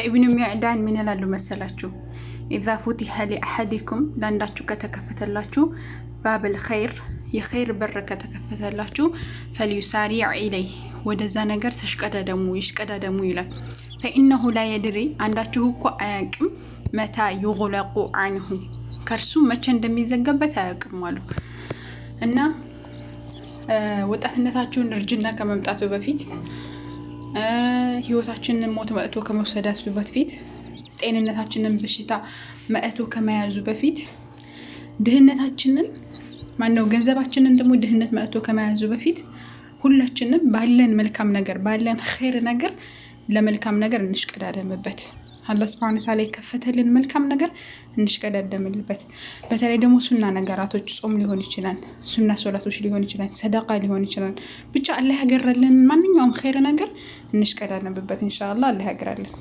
ኢብኑ ሚዕዳን ምን ይላሉ መሰላችሁ? إذا فتح لأحدكم ለአንዳችሁ ከተከፈተላችሁ باب الخير የኸይር በር ከተከፈተላችሁ فليسارع إليه ወደዛ ነገር ተሽቀዳደሙ ይሽቀዳደሙ ይላል። فإنه لا يدري አንዳችሁ እኮ አያውቅም متى يغلق عنه ከእርሱ መቼ እንደሚዘጋበት አያውቅም አሉ። እና ወጣትነታችሁን እርጅና ከመምጣቱ በፊት፣ ህይወታችንን ሞት መጥቶ ከመውሰዳቱ በፊት፣ ጤንነታችንን በሽታ መጥቶ ከመያዙ በፊት፣ ድህነታችንን ማነው ገንዘባችንን ደግሞ ድህነት መጥቶ ከመያዙ በፊት ሁላችንም ባለን መልካም ነገር፣ ባለን ኸይር ነገር ለመልካም ነገር እንሽቀዳደምበት። አላህ ስብሐነ ወተዓላ የከፈተልን መልካም ነገር እንሽቀዳደምልበት። በተለይ ደግሞ ሱና ነገራቶች፣ ጾም ሊሆን ይችላል፣ ሱና ሶላቶች ሊሆን ይችላል፣ ሰደቃ ሊሆን ይችላል። ብቻ አላህ ያገራልን ማንኛውም ኸይር ነገር እንሽቀዳደምበት። ኢንሻአላህ አላህ ያገራልን።